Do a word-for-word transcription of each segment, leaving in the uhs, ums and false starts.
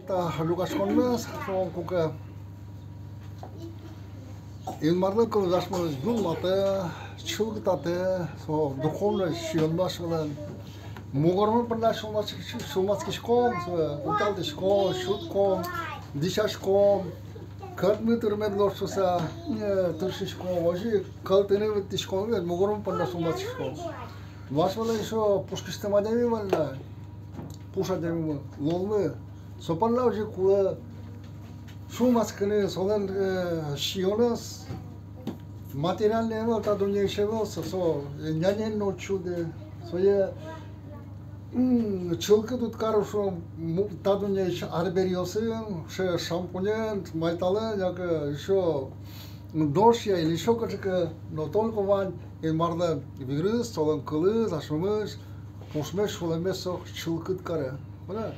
Та люкаськонмес, со куке Инмарлэн кылыз асьмемыз юнматэ, чылкытатэ, со духовной сиёнмы асьмелэн. Мугормы понна сюлмаськ-, сюлмаськиськом, со утялтӥськом, сюдком, дӥсяськом, кӧтмы тырмыт луоз шуыса, э, тыршиськом, озьы кӧлтыны выттӥськом, мугормы понна сюлмаськиськом. Но асьмелэн ещё пушкысьтым адями вань на, пуш адями, лулмы. Со понна озьы кулэ сюлмаськыны, солэн, э, сиёнэз материальной ӧвӧл, та дуннеысь ӧвӧл, со, со нянен но уд сюды. Сое, м, чылкыт уд кары, шуом, му-, та дуннеысь арбериосын, ше-, шампунен, майталэн, яке ещё дождья или ещё кыӵе ке, но только вань Инмарлэн вирыз, солэн кылыз асьмемыз пушмес, сюлэммес со чылкыт каре. Вала?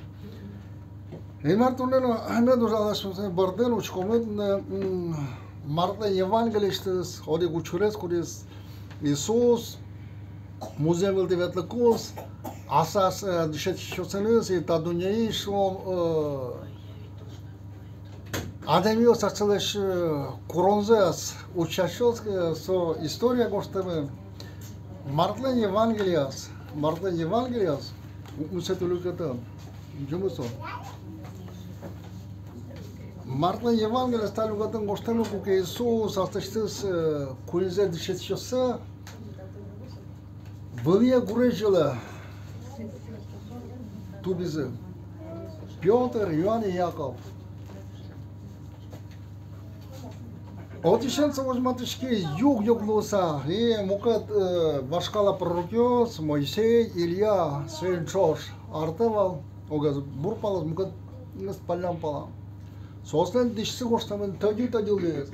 Инмар туннэ но мед ужалоз асьмемыз бордын, учкомы, м, Марклэн Евангелиысьтыз одӥг учырез, кудӥз Иисус музъем вылтӥ ветлыкуз аслаз, э, дышетскисьёсыныз и та дуннеысь, шуом, э, адямиос асьсэлэсь, э, куронзэс утчасьёс, э, со история гожтэмын Марклэн Евангелияз, Марклэн Евангелияз, у-, укмысэтӥ люкетын. Ӟумыт со. Марклэн Евангелияз та люкетын гожтэмын, куке Иисус аслэсьтыз, э, куиньзэ дышетскисьёссэ вылӥе гурезь йылэ тубизы. Пётр, Иоанн и Яков. Отысен со возьматӥське юг-юг луыса, и мукет, э, вашкала пророкъёс, Моисей, Илья, соин ӵош артэ вал, огез бур палаз, мукетыз паллян пала. Соослэн дӥсьсы гожтэмын тӧдьы-тӧдьы луиз.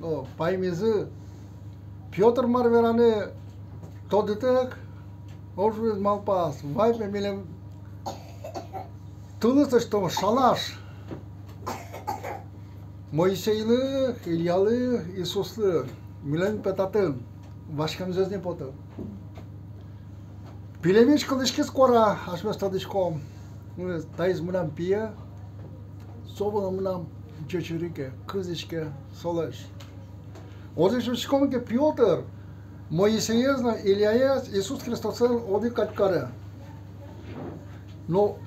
О, паймизы. Пётр мар вераны тодытэк, озьы малпаз: вай пе, милем тылы лэсьтом шалаш Моисейлы, Ильялы, Иисуслы, милем пе татын васькемзэс ни потэ. Пилемысь кылӥськиз куара, асьмеос тодӥськом. Ну, таиз мынам пие, со вылын мынам ӟечырике, кылзӥське солэсь. Отысь учком ке, Пётр Моисеез но Ильяез Иисус Христосэн одӥг кадь каре. Но,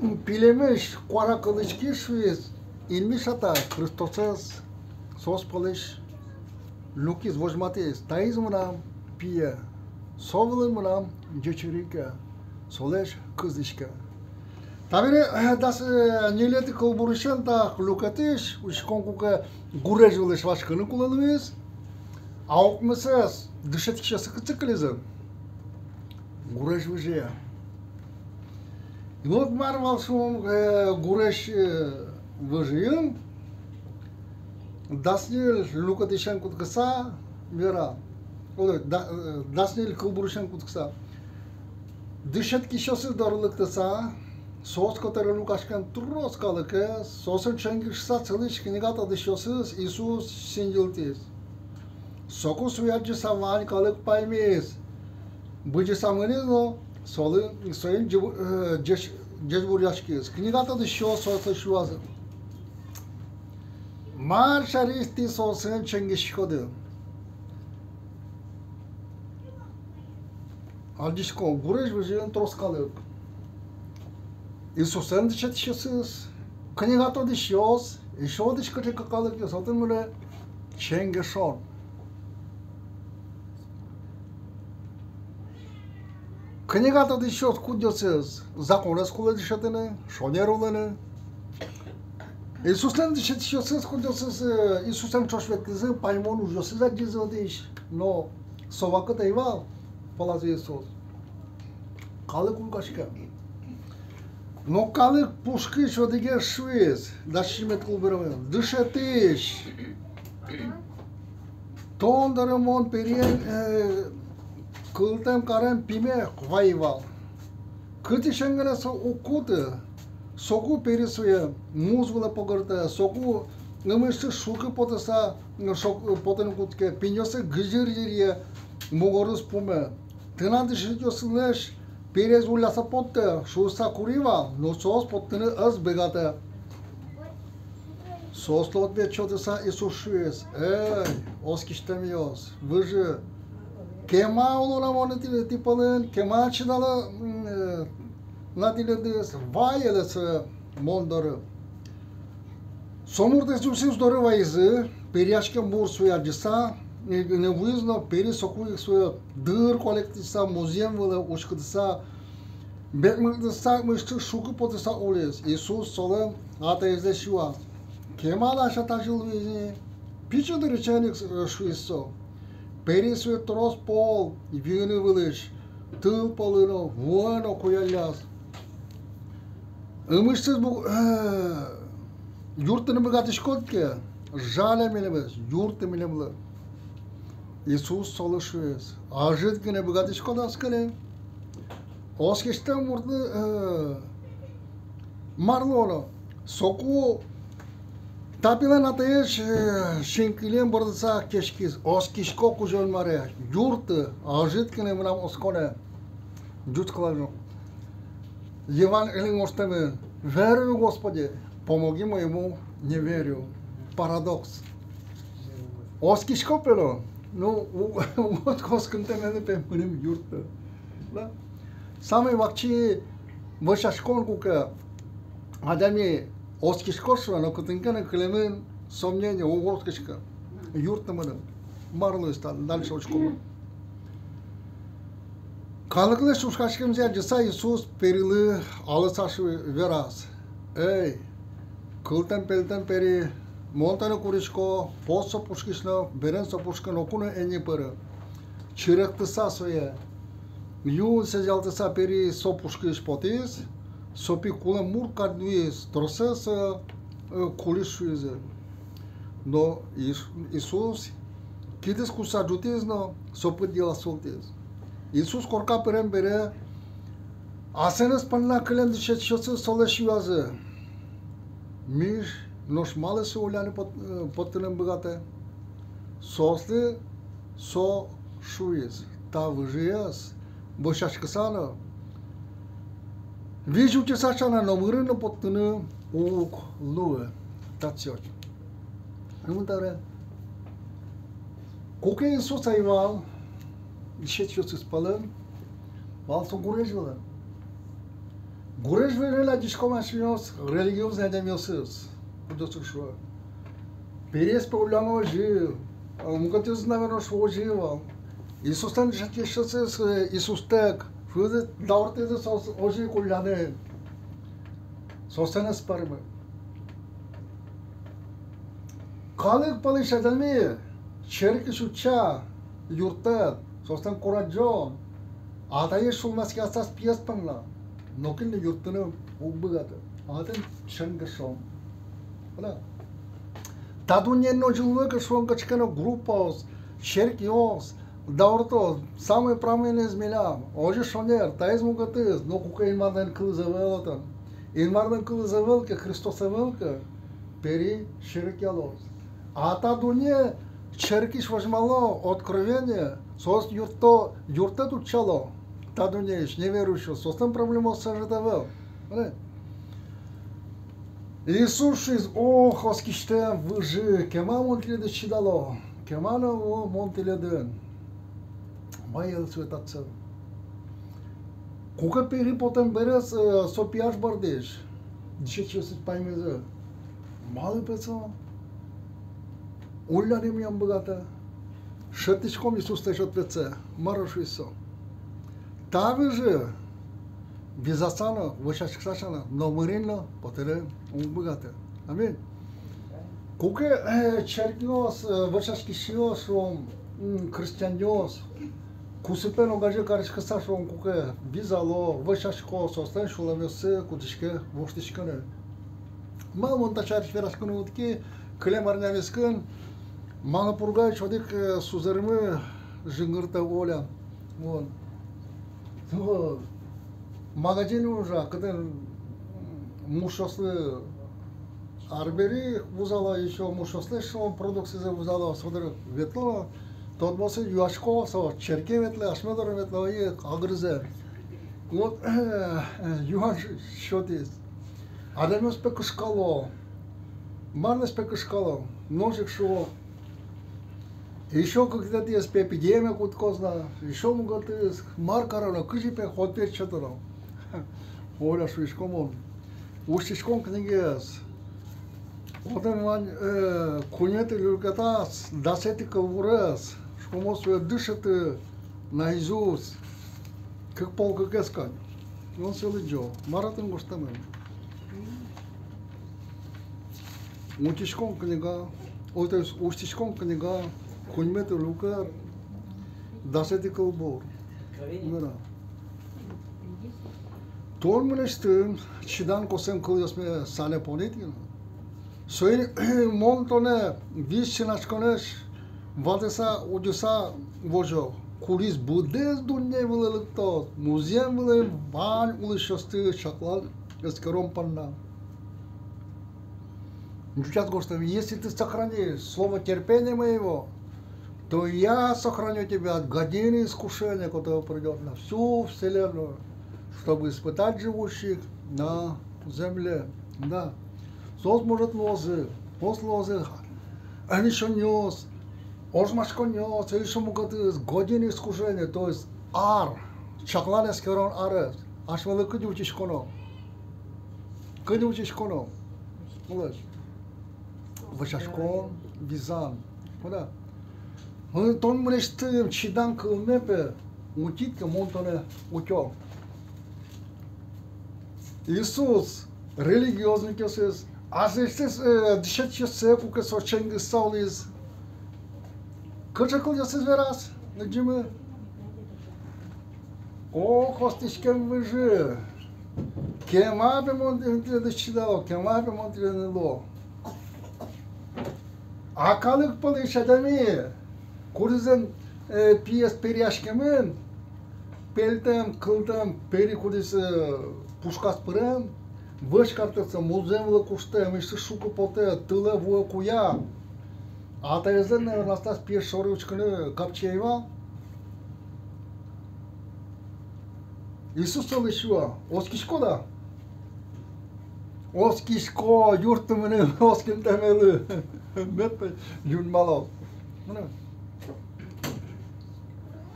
м, пилемысь куара кылӥськиз, шуиз, инмысь Атай Христосэз соос пӧлысь люкиз, возьматӥз: таиз мынам пие, со вылын мынам ӟечырике, солэсь кылзӥське. Табере, э, дас, э, ньылетӥ кылбурысен та люкетысь учком, куке гурезь вылысь васькыны кулэ луиз, а укмысэз дышетскисьёсыз кытчы кылизы? Гурезь выжые. И вот мар вал со, э, гурезь, э, выжыын, дас ньыль люкетысен кутскыса вера, ой, да-, э, дас ньыль кылбурысен кутскыса. Дышетскисьёсыз доры лыктыса, соос котыре люкаськем трос калыкез, соосын ченгешса сылӥсь книга тодӥсьёсыз Иисус синйылтӥз. Соку сое адӟыса вань калык паймиз, быдӟыса мынӥз но солы, соин ӟе-, э, ӟеч-, ӟечбуръяськиз. Книга тодӥсьёс соослэсь юазы: мар сярысь тӥ соосын ченгешиськоды? Адӟиськом, гурезь выжыын трос калык. Иисуслэн дышетскисьёсыз, книга тодӥсьёс, ещё одӥг кыӵе ке калыкъёс, отын мынэ ченгешон. Книга тодӥсьёс, кудъёсыз законэз кулэ дышетыны, шонер улыны. Иисуслэн дышетскисьёсыз, кудъёсыз, э, Иисусэн ӵош ветлӥзы, паймон ужъёсыз адӟизы отысь, но со вакыт ӧй вал, пӧлазы Иисус. Калык люкаське. Но калык пушкысь одӥгез шуиз, дас сизьыметӥ кылбурын: Дышетӥсь, тон доры мон периен, э, кылтэм карем пиме вайи вал. Кытысен гинэ со уг куты, соку пери сое муз вылэ погыртэ, соку ымысьтыз шуг потыса, шок-, потыны кутске, пиньёсыз гыӟыр йыръе, мугорыз пуме. Тынад дышетскисьёслэсь периез улляса поттэ шуыса кури вал, но соос поттыны ӧз быгатэ. Соослы ответ сётыса Иисус шуиз: «Эй, оскисьтэмъёс, выжы! Кема уло на мон тӥ, тӥ пӧлын, кема чидало, м, э, на тӥледыз, ваелэ сое мон доры». Со муртъёс Иисус доры вайизы, перияськем мур сое адӟыса, ини вуиз но, пери соку ик сое дыр куалектӥса, музъем вылэ уськытыса, бекмыльтыса, мыштык шуг потыса улӥз. Иисус солэн атаезлэсь юаз: «Кема ласянь тазьы луиз ни?» «Пичи дырысен ик, — шуиз со. — Пери сое трос пол виыны вылысь тыл пӧлы но, вуэ но куялляз. Ымысьтыз бук-, э, юрттыны быгатӥськод ке, жаля милемыз, юртты милемлы». Иисус солы шуиз: «Ӧжыт гинэ быгатӥськод оскыны. Оскисьтэм муртлы, э, мар луоно? Соку та пилэн атаез, э, синкылиен бордыса кеськиз: Оскисько, Кузё-Инмаре, юртты, ӧжыт гинэ мынам осконэ». Ӟуч кылын но Евангелиын гожтэмын: «Верую, Господи, помоги моему неверию». Парадокс. Оскисько, пе, но, ну, у-, уг оскы, оскынтэмены, пе, мыным юртты. Да? Самой вакчи вӧсяськон, куке адями оскисько шуэ, но кытын ке но кылемын сомнение, уг оскиськы, юртты мыным. Мар луиз та, дальше учком. Калыклэсь ӵошатскемзэ адӟыса, Иисус перилы алыса шуэ, вераз: «Эй, кылтэм-пельтэм пери, мон тонэ курисько, пот со пушкысь но, берен со пушкы ноку но эн ни пыры». Чиректыса сое, юн сезьялтыса, пери со пушкысь потӥз, со пи кулэм мур кадь луиз, тросэз, э, кулӥз шуизы. Но Иис-, Иисус кидыз кутыса ӝутӥз но со пыд йылаз султӥз. Иисус корка пырем бере, асэныз понна кылем дышетскисьёсыз солэсь юазы: «Ми нош малы сое улляны пот-, э, поттыны ӧм быгатэ?» Соослы со шуиз: «Та выжыез вӧсяськыса но, визь утьыса сяна, номырин но поттыны уг луы». Татчыозь. Ымтаре, куке Иисус ӧй вал дышетскисьёсыз пӧлын, вал со гурезь вылын. Гурезь вылын адӟиськом асьмеос религиозной адямиосыз, кудъёсыз шуо: «Периез, пе, улляно озьы, мукетыз, наверно, шуо, озьы вал. Иисуслэн дышетскисьёсыз, э, Иисустэк, шуизы, дауртӥзы соос озьы ик улляны». Соослэн ӧз пӧрмы. Калык пӧлысь адями черкысь утча, юрттэ, соослэн курадӟон, атаез сюлмаське аслаз пиез понна, нокин но юрттыны уг быгаты. Отын ченгешом. Вала. Та дуннеын но озьы луэ ке, шуом, кыӵе ке но группаос, черкъёс даурто: «Самой правильноез милям, озьы шонер, таиз мукетыз», но куке Инмарлэн кылыз ӧвӧл отын. Инмарлэн кылыз ӧвӧл ке, Христос ӧвӧл ке, пери черекъялоз. А та дунне черкысь возьмало откровение, соос юртто, юрттэт утчало та дуннеысь, неверующий, соослэн проблемаоссы ӧжыт ӧвӧл. Вала. Иисус шуиз: «Ох, оскисьтэм выжы, кема мон тӥледыз чидало, кема но луо мон тӥледын». Ваелэ сое татчы. Куке пери потэм бере, э, со пияш бордысь, дышетскисьёсыз паймизы: «Малы, пе, со улляны ӧм быгатэ?» Шедьтӥськом Иисуслэсь ответсэ, мар шуиз со: «Та выжы визьыса но, вӧсяськыса сяна, номырин но поттыны уг быгаты». Аминь. Куке, э, черкъёс, э, вӧсяськисьёс, шуом, м, христианъёс кусыпен огазе кариськыса, шуом, куке визьзало, вӧсясько, соослэн сюлэмъёссы кутӥське воштӥськыны. Малы мон та сярысь вераськыны кутски? Кылем арня вискын Малая Пургаысь одӥг, э, сузэрмы, жингыртэ Оля. Вот. Вот. Магазин ужа, кытын мушъёслы арбери вузало, ещё мушъёслэсь, шуом, продукцизэ вузало, со доры ветло, тодмоосыз юасько, со черке ветлэ, асьме доры ветлэ, и агрызэ. Вот, э, э, юан сё-, сётӥз. Адямиос пе кышкало. Марлэсь пе кышкало. Нош ик шуо. Ещё кыкетӥез пе эпидемия кутскоз на. Ещё мукетыз. Мар кароно, кызьы пе ответ сётоно. Оля, шуисько мон. Усьтӥськон книгаез. Отын вань, э, куинетӥ люкетаз дасэтӥ кылбурез. Шуом, сое дышеты наизусть. Кык пол кыкез кадь. Мон сое лыдӟо. Мар отын гожтэмын? Усьтӥськон книга, ой, то есть Усьтӥськон книга, куиньметӥ люкет, дасэтӥ кылбур. Мыра. Тон мынэсьтым чидан косэм кылъёсме санэ понӥд ини. Соин мон тонэ визь синазьконэсь ватыса, утьыса возё. Кудӥз быдэс дунне вылэ лыктоз, музъем вылын вань улӥсьёсты чаклан эскерон понна. Ӟучаз гожтэмын: если ты сохранишь слово терпения моего, то я сохраню тебя от годины искушения, которое придёт на всю вселенную, чтобы испытать живущих на земле. Да. Соос, может, луозы, соос луозы ӧнисьёнъёс, ожмаськонъёс, ӧнисьёс, мукетыз, годины искушения, то есть ар, чаклан эскерон арез. Асьмелы кызьы утиськоно? Кызьы утиськоно? Молодец. Вӧсяськон, визян. Понял? Мон тон мынэсьтым чидан кылме пе утид ке, мон тонэ утё. Иисус религиозникъёсыз, аслэсьтыз, э, дышетскисьёссэ, куке со ченгыса улӥз, кыӵе кылъёсыз вераз, лыдӟимы. О, костӥськем выжы! Кема пе мон тӥледыз чидало, кема пе мон тӥледын луо. А калык пӧлысь адями, кудӥзлэн, э, пиез перияськемын, пельтэм, кылтэм пери, кудӥз, э, пушказ пырем, вӧсь картэм, музъем вылэ куштэ, эмезьтыз шуко потэ, тылэ, вуэ куя. А таизлэн, наверно, аслаз пиез шоры учкыны капчи ӧй вал. Иисус солы шуэ: оскиськод-а? Оскисько, юртты мыным, оскымтэмелы мед юнмалоз. Мыным.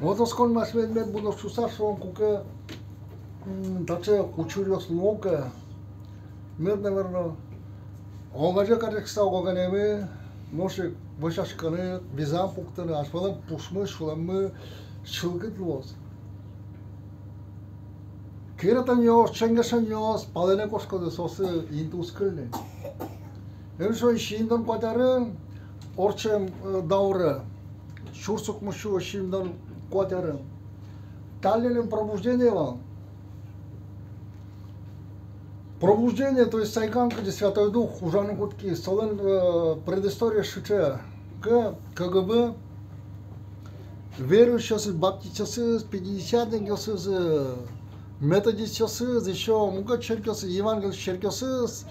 Вот оскон мар мед, мед будоз шуыса, шуом, куке, м, таӵе учыръёс луо ке, мед, наверно, огазе кариськыса ог-огенымы нош ик вӧсяськыны, визян пуктыны, асьмелэн пушмы, сюлэммы чылкыт луоз. Кыратэмъёс, ченгешемъёс палэнэ кошкозы, соослы инты уз кыльы ни. Эм шуо, сизьымдон куать арын, ортчем, э, дауре, сюрс укмыссю сизьымдон куать арын, Таллинын пробуждение вал. Пробуждение, то есть сайкан, кызьы Святой Дух ужаны кутскиз, солэн, э, предысториез сыӵе: К-, КГБ верующийёсыз, баптистъёсыз, пятидесятникъёсыз, э, методистъёсыз, ещё мукет черкъёсыз, евангельской черкъёсыз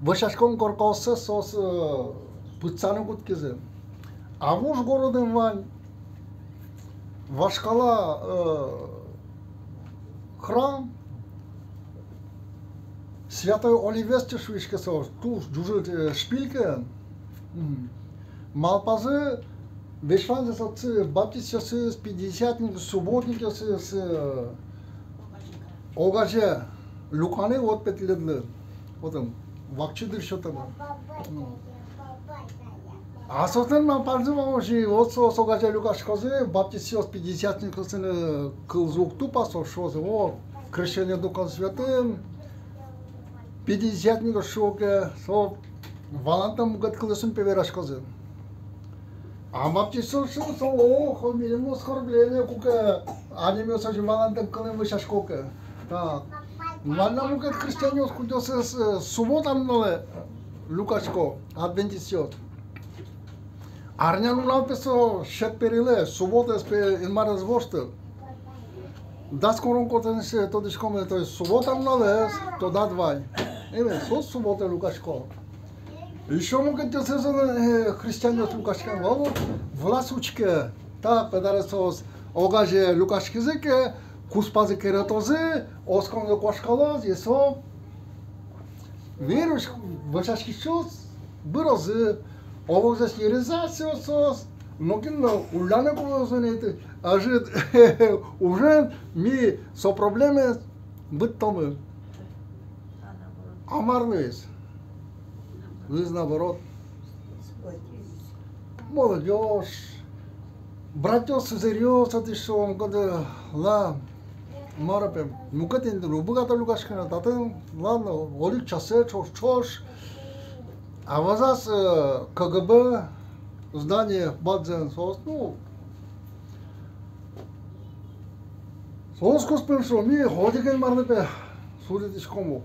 вӧсяськон коркаоссэс соос, э, пытсаны кутскизы. А вуж городын вань вашкала, э, храм, Святой Оливье шуиське со, туж ӝужыт, э, шпильке. Мгм. Малпазы, весь ваньзэс отчы баптистъёсыз, пятидесятник, субботникъёсыз, э, огазе люканы, вот пе тӥледлы. Вот он, вакчи дыр сётэмын. Мгм. А соослэн малпанзы вал озьы, вот соос огазе люкаськозы, баптистъёс, пятидесятникъёслэн, э, кылзы уг тупа, соос шуозы: о, крещение Духом Святым, пятидесятникъёс шуо ке, со валантэм мукет кылъёсын пе вераськозы. А баптистъёс шуо, со, о, со милем оскорбление, куке адямиос озьы валантэм кылын вӧсясько ке. Так. Вань на мукет христианъёс, кудъёсыз, э, суббота нуналэ люкасько, адвентистъёс. Арнянунал пе со сьӧд перилэсь, субботаез пе Инмар ӧз воштылы. Дас куронъёсты тодӥськом, то есть суббота нуналэз тодад вань. Эм, соос субботае люкасько. Ещё мукетъёсыз, э, христианъёс люкасько, вал, власть учке. Так пе, табере соос огазе люкаськизы ке, куспазы керетозы, осконзы куашкалоз, и со вирус вӧсяськисьёс бырозы, овогзэс йырызы соос, нокин но улляны кулэ уз ни, ӧжыт ужен ми со проблемаез быдтомы. А мар луиз? Луиз наоборот. Молодёжь, братьёс, сузэръёс, отысь шуом, кудӥз ла, мар, пе, мукет интые уг быгато люкаськыны, татын, ладно, одӥг часэ ӵош, ӵош. А вӧзаз, э, КГБ здание, бадӟым соос, ну, соос куспын, шуом, ми одӥг Инмарлы, пе, судитӥськом ук.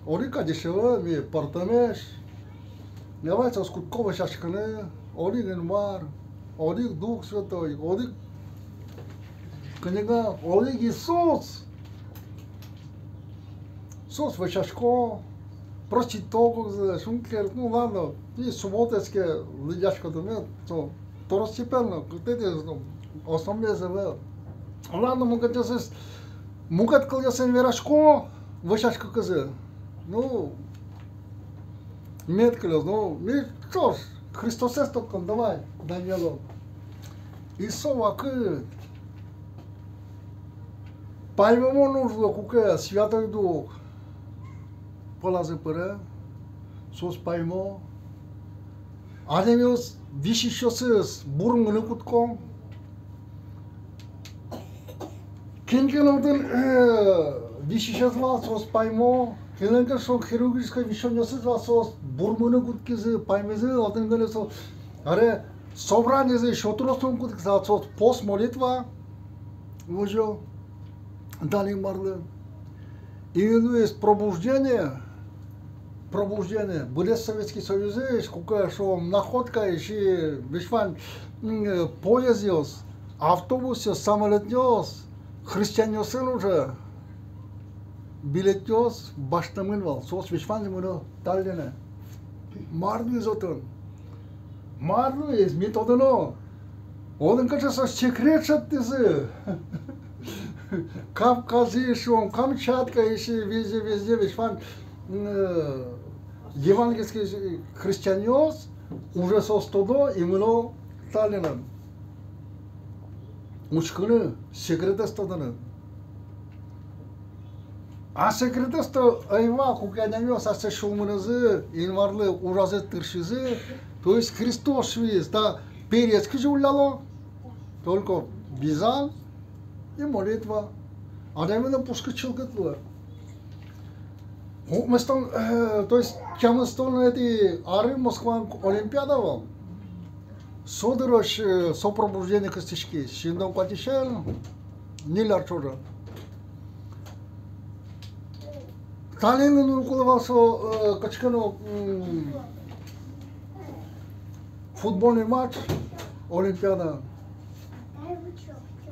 Одӥг кадесь ӧвӧл, ми пӧртэмесь. Давай соос кутско вӧсяськыны, одӥг Инмар, одӥг Дух Святой, одӥг книга, одӥг Иисус. Соос вӧсясько, простить ог-огзылэсь, шумпотӥсько, ну ладно, и субботаез ке лыдъясько, то мед со второстепенно, кытӥ тӥ, ну, основноез ӧвӧл. Ладно, мукетъёсыз, мукет кылъёсын верасько, вӧсяськыкузы. Ну, мед кылёз, ну, ми ӵош Христосэз тодӥськом, давай, данъялом. И со вакыт паймымон уж луэ, куке Святой Дух пӧлазы пыре, соос паймо. Адямиос, висисьёсыз бурмыны кутско. Кин ке но отын, э, висисез вал, соос паймо. Кинлэн ке, шуом, хирургической висёнъёсыз вал, соос бурмыны кутскизы, паймизы, отын гинэ со, аре, собраниезэ ещё трос луыны кутскиз, а соос пост, молитва возё дан Инмарлы. И луиз пробуждение, пробуждение, быдэс Советский Союзысь, куке, шуом, Находкаысь, весь вань, м, поездъёс, автобусъёс, самолётъёс, христианъёслэн уже билетъёс басьтэмын вал, соос весь ваньзы мыно Таллинэ. Мар луиз отын? Мар луиз, ми тодоно. Отын кыӵе со секрет шедьтӥзы. Кавказысь, шуом, Камчаткаысь, везде, везде, весь вань, э, евангельский христианъёс, уже соос тодо и мыно Таллинэ учкыны, секретэз тодыны. А секретэз-то ӧй вал, куке адямиос ассэ сюлмынызы Инмарлы ужазы тыршизы, то есть Христос шуиз, та периез кызьы улляло, только визян и молитва. Адямилэн пушкыз чылкыт луэ. Укмыстон, э, то есть тямыстонэтӥ арын Москваын олимпиада вал. Со дырозь, э, со пробуждение кыстӥськиз. Сизьымдон куатьысен ньыль ар ӵоже. Таллинлы нуыны кулэ вал со, э, кыӵе ке но, м, футбольный матч, олимпиада.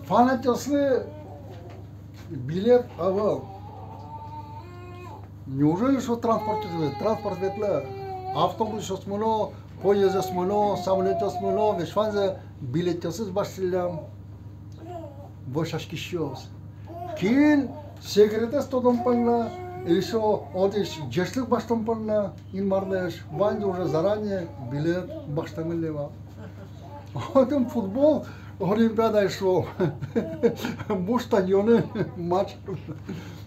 Фанатъёслы билет ӧвӧл. Неужели со транспорт ветлэ? Транспорт ветлэ. Автобусъёс мыно, поездъёс мыно, самолётъёс мыно, весь ваньзэ билетъёсыз басьтӥллям вӧсяськисьёс. Кин секретэз тодон понна, ещё отысь ӟечлык басьтон понна Инмарлэсь, ваньзы уже заранее билет басьтэмын луэ вал. Отын футбол олимпиадаысь, шуом, буш стадионын матч.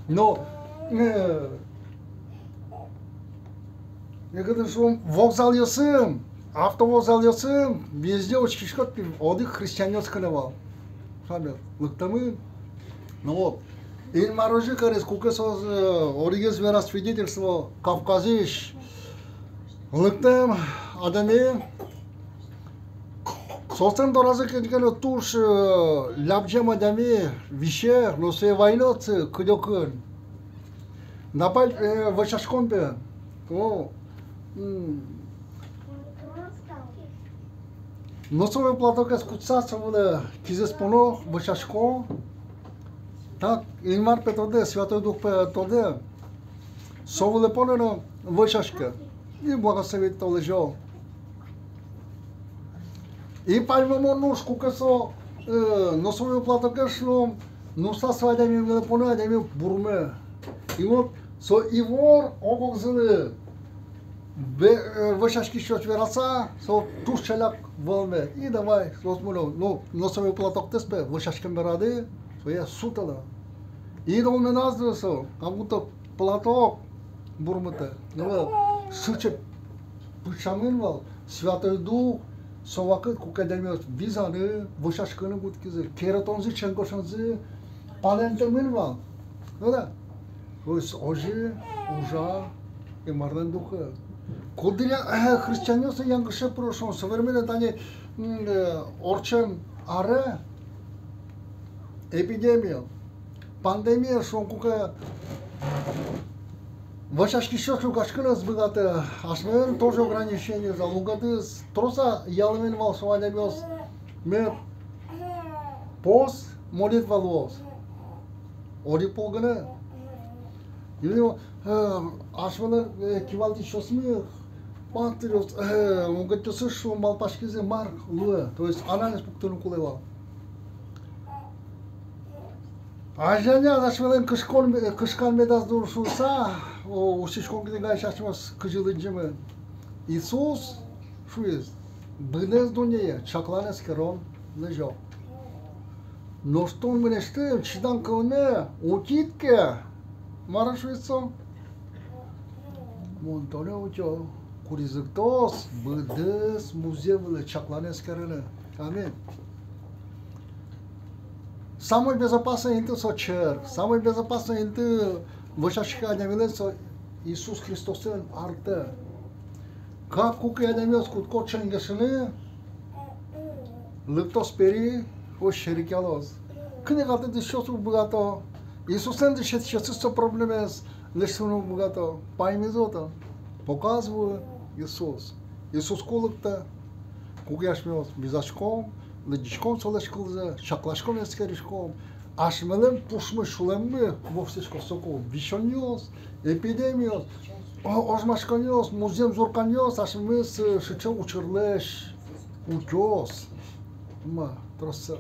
Но, э, некытын, шуом, вокзалъёсын, автовокзалъёсын, везде учкиськод, одӥг христианъёс гинэ вал. Шуом, лыктэмын. Ну вот. Инмар озьы кариз, куке со, э, одӥгез вера свидетельство Кавказысь лыктэм адями. Соослэн доразы кин ке но туж, э, лябӟем адями висе, но сое вайыны отчы кыдёкын. Напаль, э, вӧсяськон, пе. О, м. Носовой платокез кутса, со вылэ кизэс поно, вӧсясько. Так, Инмар, пе, тодэ, Святой Дух, пе, тодэ. Со вылэ поно но вӧсяське. И благословить толэзё. И паймымон уж, куке со, э, носовой платокез, шуом, Нуса со адями вылэ поно, адями бурме. И вот со ивор ог-огзылы ве-, э, вӧсяськисьёс вераса, со туж ӵаляк вӧлме. И давай, соос мыно, ну, носовой платоктэс, пе, вӧсяськем берады, сое сутало. И толменаз со, как будто платок бурмытэ. Но сыӵе пыӵамын вал Святой Дух, со вакыт, куке адямиос визаны, вӧсяськыны кутскизы, керетонзы, ӵенкошонзы палэнтэмын вал. Ну да. То есть озьы ужа Инмарлэн Духез. Куддыръя, э, христианъёс янгыше пыро шуом, современной тани, м, э, ортчем аре, эпидемия, пандемия шуом, куке вӧсяськисьёс люкаськыны ӧз быгатэ, асьмелэн тоже ограничениез, а мукетыз трос-а ялэмын вал со адямиос, мед пост, молитва луоз. Одӥг пол гинэ. Или, э, асьмелэн, э, кивалтӥсьёсмы, пастыръёс, э, мукетъёсыз шуом, малпаськизы, мар луэ, то есть анализ пуктыны кулэ вал. Азьланяз асьмелэн кышкон, кышкан медаз луы шуыса, о, усьтӥськон книгаысь асьмеос кызьы лыдӟимы. Иисус шуиз: быдэс дуннее чаклан-эскерон лэзё. Нош тон мынэсьтым чидан кылме утид ке, мар шуиз со? Мон тонэ утё, кудӥз лыктоз быдэс музъем вылэ чакланы, эскерыны. Аминь. Самой безопасной инты со черк, самой безопасной инты вӧсяськись адямилэн со Иисус Христосэн артэ. Капкуке адямиос кутско ӵенгешыны, лыктоз пери, о, серекъялоз. Книга дышетӥсьёс уг быгато, Иисуслэн дышетӥсьёсыз со проблемаез лэсьтыны уг быгато. Паймизы отын, показываю Иисус. Иисус ку лыктэ, куке асьмеос бызиськом, лыдӟиськом солэсь кылзэ, чакласьком, эскериськом. Асьмелэн пушмы, сюлэммы ворсиське соку висёнъёс, эпидемиос, о-, ожмаськонъёс, музъем зурканъёс асьмемыз, э, сыӵе учырлэсь утёз. Ма, тросэз.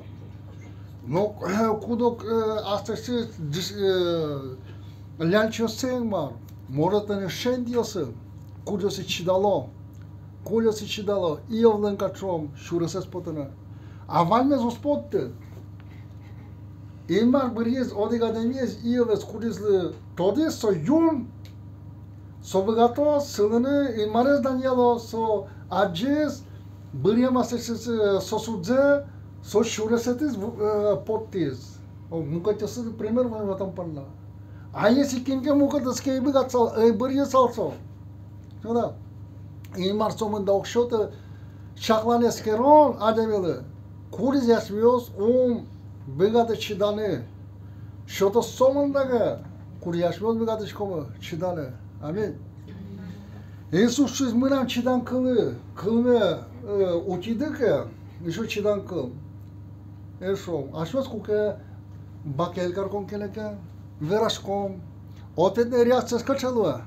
Но, э, куд-ог, э, аслэсьтыз дыш-, э, ляльчиосын мар, может, тани шендъёсын, кудъёсыз чидало, кудъёсыз чидало Иовлэн кадь, шуом, сюресэз потыны. А ваньмыз уз потты. Инмар быръиз одӥг адямиез, Иовез, кудӥзлы тодӥз, со юн, со быгатоз сылыны, Инмарез данъялоз, со адӟиз быръем аслэсьтыз, э, сосудзэ, со сюресэтӥз ву-, э, поттӥз. О, мукетъёсыз пример вань ватон понна. А если кин ке мукетыз ке ӧй быгатысал, ӧй быръысал со. Туда. Инмар сомында уг сёты чаклан-эскерон адямилы, кудӥз асьмеос ум быгатэ чиданы. Сётоз сомында ке, кудӥз асьмеос быгатӥськомы чиданы. Аминь. Иисус шуиз: мынам чидан кылы, кылме, э, утиды ке, эшшо чидан кыл. Эшшо, асьмеос куке бакель карком кинэ ке, вераськом, ответной реакциез кыӵе луэ?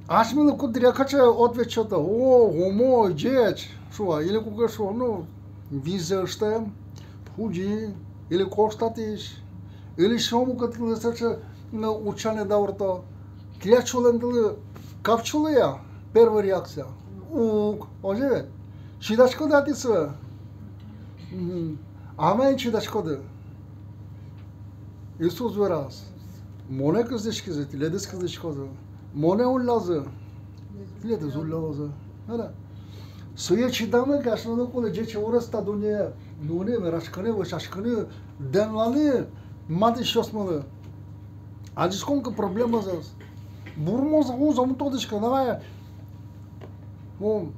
Асьмелы куддыръя кыӵе ответ сёто: о, умой, ӟеч, шуо, или куке шуо, ну, визьзэ ыштэм, пудӟи, или куштатӥсь, или сё мукет кылэз сыӵе, ну, утчаны даурто. Тӥляд сюлэмдылы капчи луэ-а? Первая реакция. Уг, озьы ведь? Чидаськоды-а тӥ сое? Мгм. А маин чидаськоды? Иисус вераз: монэ кылзӥськизы, тӥледыз кылзӥськозы. Монэ уллязы, тӥледыз уллялозы. Ӧвӧл-а? Сое чидамы ке, асьмелы кулэ ӟеч иворез та дуннее нуыны, вераськыны, вӧсяськыны, дэмланы матысьёсмылы. Адӟиськом ке проблемазэс, бурмоз-а, уз-а, ум тодӥське, давай, мон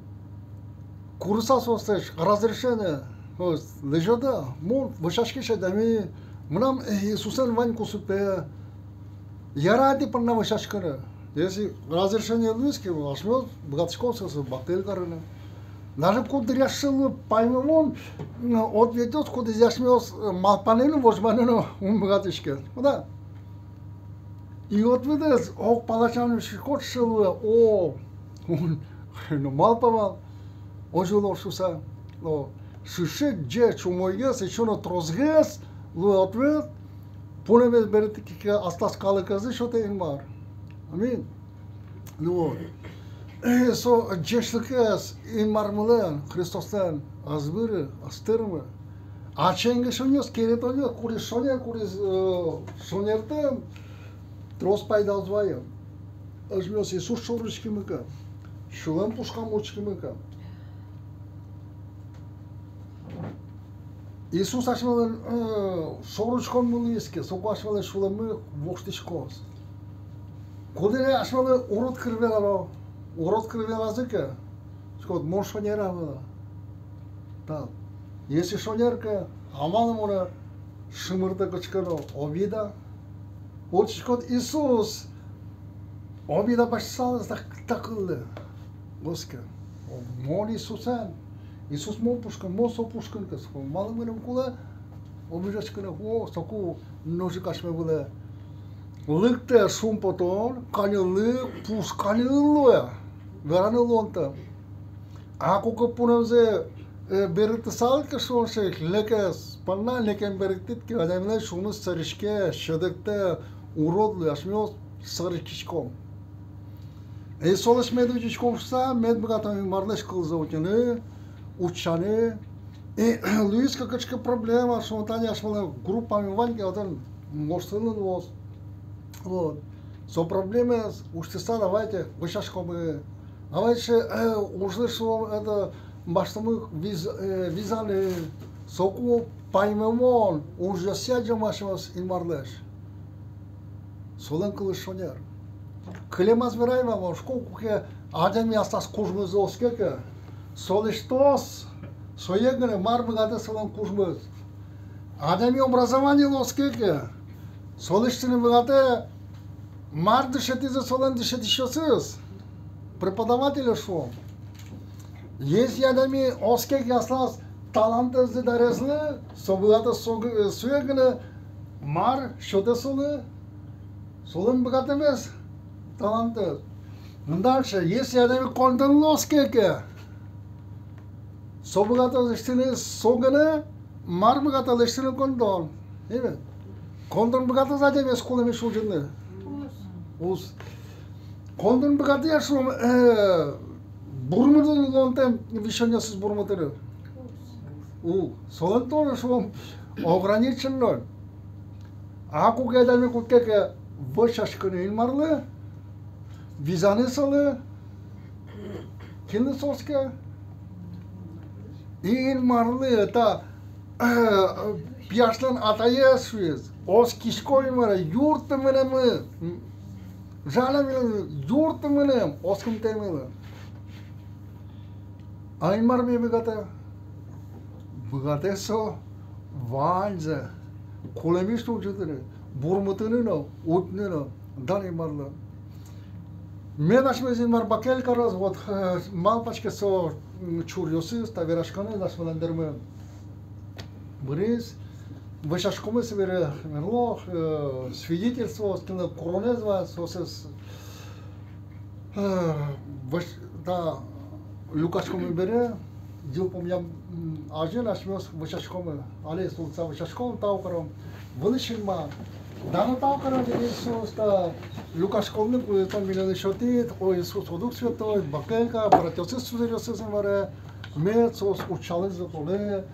курыса соослэсь разрешение, то есть, лэзёды-а? Мон вӧсяськись адями, мынам, э, Иисусэн вань кусыпе, яра тӥ понна вӧсяськыны. Если разрешение луиз ке, асьмеос быгатӥськом соослы бакель карыны. Даже куддыръя сыӵе луэ паймымон, м, ответъёс, кудӥз асьмеос, э, малпаны но, возьманы но ум быгатӥське. Да. И ответэз ог паласян учкиськод, сыӵе луэ: о, ну, малпа вал, озьы луоз шуыса. О. Сыӵе ӟеч умойгес, эшшо но тросгес луэ ответ, пунэмез берыктӥське аслаз калыкезлы, сётэ Инмар. Аминь. Ну вот. Э, со ӟечлыкез Инмармылэн, Христослэн, ӧз быры, ӧз тырмы. Ачиз ке шонер, керетонъёс, кудӥз шонер, кудӥз, э, шонертэм, трос пайда уз вае. Асьмеос Иисус шоры учкимы ке, сюлэм пушкамы учкимы ке. Иисус асьмелэн, э, шоры учконмы луиз ке, соку асьмелэн сюлэммы воштӥськоз. Кудӥз асьмелы урод кыр верало, урод кыр веразы ке, шуиськод: мон шонер ӧвӧл. Та, если шонер ке, а малы монэ шымыртэ кыӵе ке но обида? Учкиськод, Иисус обида басьтысал та, та кыллы. Оске. О, мон Иисусэн. Иисус мон пушкын, мон со пушкын ке, со малы мыным кулэ обижаськыны? О, соку нош ик асьме вылэ лыктэ шумпотон, каньыллык, пушкань луэ. Вераны луонтэм. А куке пунэмзэ, э, берыктысал ке, шуом, сыӵе лекез понна, лекен берыктӥд ке, адямилэн сюлмыз сӧриське, сьӧдэктэ, урод луэ, асьмеос сӧриськиськом. И солэсь мед утиськом шуыса, мед быгатом Инмарлэсь кылзэ утьыны, утчаны. И луиз ке кыӵе ке проблема, шуом, тани асьмелэн группамы вань ке, отын нош сылын луоз. Вот. Со проблемаез усьтыса, давайте вӧсяськомы. Давайте, э, ужлы, шуом, это, басьтомы виз-, э, визаны, соку паймымон ужъёсъя ӟемаськомы Инмарлэсь. Солэн кылыз шонер. Кылемаз верай вал мон, шуисько, куке адями аслаз кужмыз оске ке, со лэсьтоз сое гинэ, мар быгатэ солэн кужмыз. Адями образование оске ке, со лэсьтыны быгатэ, мар дышетӥзы солэн дышетӥсьёсыз, преподаватель, шуом. Если адями оске ке аслаз талантэзлы, дарезлы, со быгатэ со г-, сое гинэ, мар сётэ солы, солэн быгатэмез, талантэз. Дальше, если адями коньдонлы оске ке, со быгатэ лэсьтыны со гинэ, мар быгатэ лэсьтыны коньдон. Ини. Коньдон быгатэ адямиез кулэмысь улӟытыны? Уз. Коньдон быгатэ, шуом, э, бурмытыны, луонтэм висёнъёсыз бурмытыны? Уз. Солэн тоже, шуом, ограниченной. А куке адями кутске ке вӧсяськыны Инмарлы, визаны солы, кинлы со оске? Инмарлы. Та, э, пияшлэн атаез шуиз: оскисько, Инмаре, юртты мыным, м, жаля мыным, юртты мыным оскымтэмелы. А Инмар мар быгатэ? Быгатэ со ваньзэ кулэмысь улӟытыны, бурмытыны но, утьыны но. Дан Инмарлы. Мед асьмемыз Инмар бакель кароз, вот, э, малпаське со, м, чуръёсыз, та вераськонэз асьмелэн дырмы быриз. Вӧсяськомы собере, мерло, э, свидетельствоос, кинлэн куронэз вань, соосыз, э, вӧсь-, та, люкаськомы бере, йылпумъям, м, азьын асьмеос вӧсяськомы. Али султыса вӧсяськом, тау каром. Вылысь Инмар, дан но тау каром, Иисус, та люкаськонлы, кудзэ тон милемлы сётӥд, о Иисус, о Дух Святой, бакель кар братъёсыз, сузэръёсыз, Инмаре, мед соос утчалозы тонэ,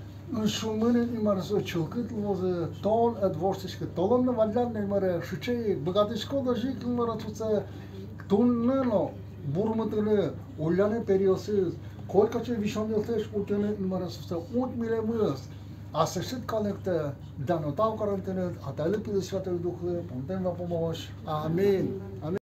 сюлмын, Инмаре, со чылкыт луозы, тон ӧд воштӥськы, толон но валлян но, Инмаре, сыӵе ик быгатӥськод озьы ик, Инмаре, сое туннэ но бурмытыны, улляны периосыз, котькыӵе висёнъёслэсь утьыны, Инмаре, сое. Ут милемыз, аслэсьтыд калыктэ. Дан но тау карон тыныд, Атайлы, Пилы, Святой Духлы, пумтэм вапумозь. Аминь. Аминь.